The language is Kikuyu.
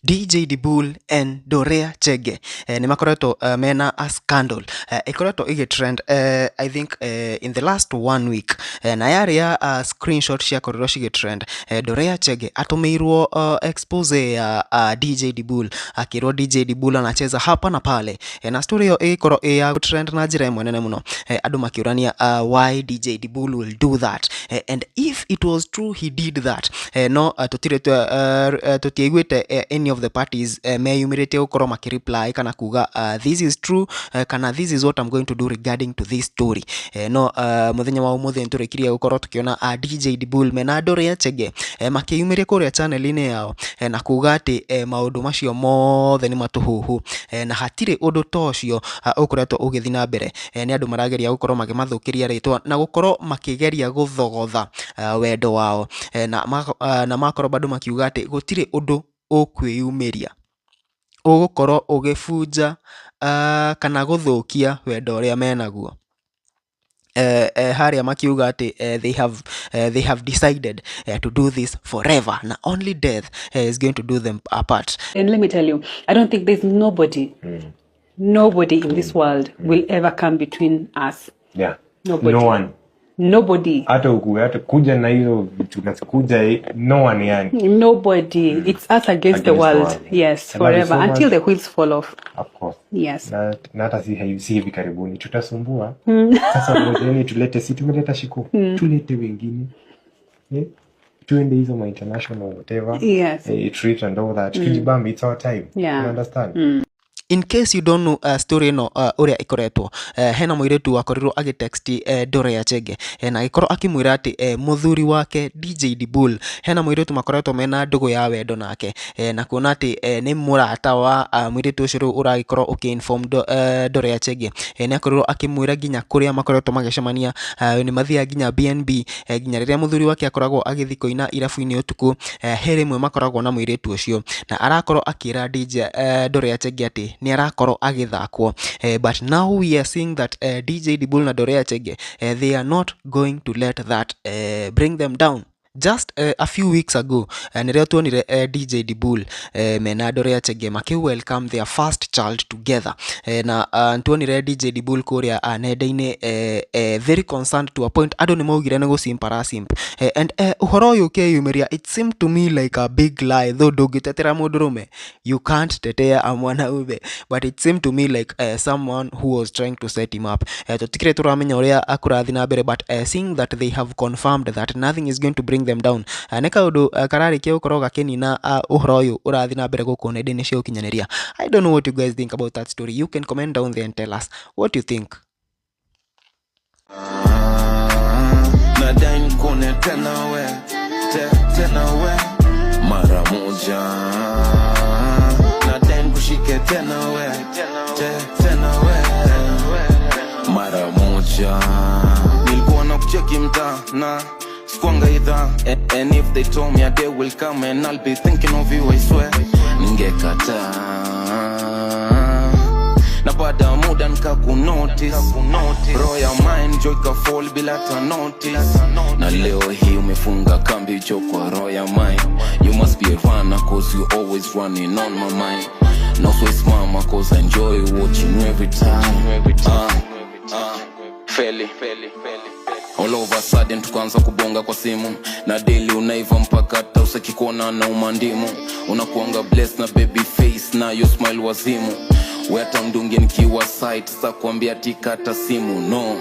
DJ Dibul and Dorea Chege nĩ makoretwo mena a scandal ĩkoretwo ĩgĩ trend I think in the last one week, na yarĩ ya screenshot ciakorirwo cigĩ trend. Dorea Chege atũmĩirwo expose ya DJ Dibul, akĩrwo DJ Dibul anacheza hapa na pale, na story ĩyo ĩgĩkorwo ĩ ya trend na njĩra ĩmwe nene mũno, andũ makĩũrania why DJ Dibul will do that, and if it was true he did that. No tũtirĩ tũtiaiguĩte any of the parties meyumĩrĩtie gũkorwo makĩreply kana kuga this is true, kana this is what I'm going to do regarding to this story. No mũthenya wa ũmũthĩ nĩtũrĩkirie gũkorwo tũkĩona DJ Dibul mena Dorea Chege makĩyumĩria kũrĩa channel-inĩ yao, na kuga atĩ maũndũ macio mothe nĩ matũhũhũ, na hatirĩ ũndũ ta ũcio ũkoretwo ũgĩthiĩ na mbere. Nĩ andũ marageria gũkorwo makĩmathũkĩria rĩtwa na gũkorwo makĩgeria gũthogotha wendo wao, na makorwo bado makiuga atĩ gũtirĩ ũndũ ũkwĩyumĩria ũgũkorwo ũgĩbunja kana gũthũkia wendo ũrĩa menaguo. Harĩa makiuga atĩ they have decided to do this forever, na only death is going to do them apart. And let me tell you, I don't think there's nobody, nobody in this world will ever come between us. Nobody. No one. Nobody. Hata ukuwe hata kuja na hizo vitu kuja, no one yani. Nobody. It's us against the Against the world. world. Yes, I love you forever. so much. Until the wheels fall off. Of course. Yes. Na hata si hivi karibuni tutasumbua. Sasa ngojeni tulete, si tumeleta Shiko, tulete wengine. Eh? Tuende hizo ma international whatever. Trips and all that. Tujibambe, it's our time. You understand? In case you don't know story ĩno, ũrĩa ĩkoretwo, hena mũirĩtu wakorirwo agĩtext Dorea Chege, na agĩkorwo akĩmwĩra atĩ mũthuri wake DJ Dibul hena mũirĩtu makoretwo mena ndũgũ ya wendo nake, na kuona atĩ nĩ mũrata wa mũirĩtu ũcio rĩu ũragĩkorwo ũkĩ-inform Dorea Chege, nĩ akorirwo akĩmwĩra nginya kũrĩa makoretwo magĩcemania, nĩ mathiaga nginya BNB, nginya rĩrĩa mũthuri wake akoragwo agĩthiĩ kũina irabu-inĩ ũtukũ, he rĩmwe makoragwo na mũirĩtu ũcio, na arakorwo akĩra DJ Dorea Chege atĩ nĩ arakorwo agĩthakwo. But now we are seeing that DJ Dibul na Dorea Chege, they are not going to let that bring them down. Just a few weeks ago, nĩrĩo tuonire DJ Dibul mena Dorea Chege maki welcome their first child together, na tuonire DJ Dibul kũrĩa nenda-inĩ very concerned to a point andũ nĩ maugire nĩ gũsimp arasimp, and ũhoro ũyũ ũkĩyumĩria, it seemed to me like a big lie, though ndũngĩtetera mũndũrũme, you can't tetea a mwanaume, but it seemed to me like someone who was trying to set him up. Tũtikĩrĩ tũramenya ũrĩa kũrathiĩ na mbere, but seeing that they have confirmed that nothing is going to bring them down, nĩ kaũndũ kararĩkia gũkorwo gakĩnina ũhoro ũyũ ũrathiĩ na mbere gũkũ nenda-inĩ cia ũkinyanĩria. I don't know what you guys think about that story. You can comment down there and tell us what you think. Nadai nikuone tena we tena we mara moja, nadai nikushike tena we tena we mara moja. Nilikuwa na kucheki mtaa na sikuanga idha. And if they told me a day will come and I'll be thinking of you, I swear ningekataa. Na baada ya muda nikakunotice, roho ya mine jo ikafall bila hata notice. Na leo hii umefunga kambi jo kwa roho ya mine. You must be a runner, 'cause you always running on my mind. Na usisimama, 'cause I enjoy watching you every time. Feli all of a sudden tukaanza kubonga kwa simu, na daily unaiva mpaka hata usikikuona na umandimu. Unakuanga blessed na baby face na your smile wazimu. We hata mdunge nikiwa site sa kuambia tikata simu no.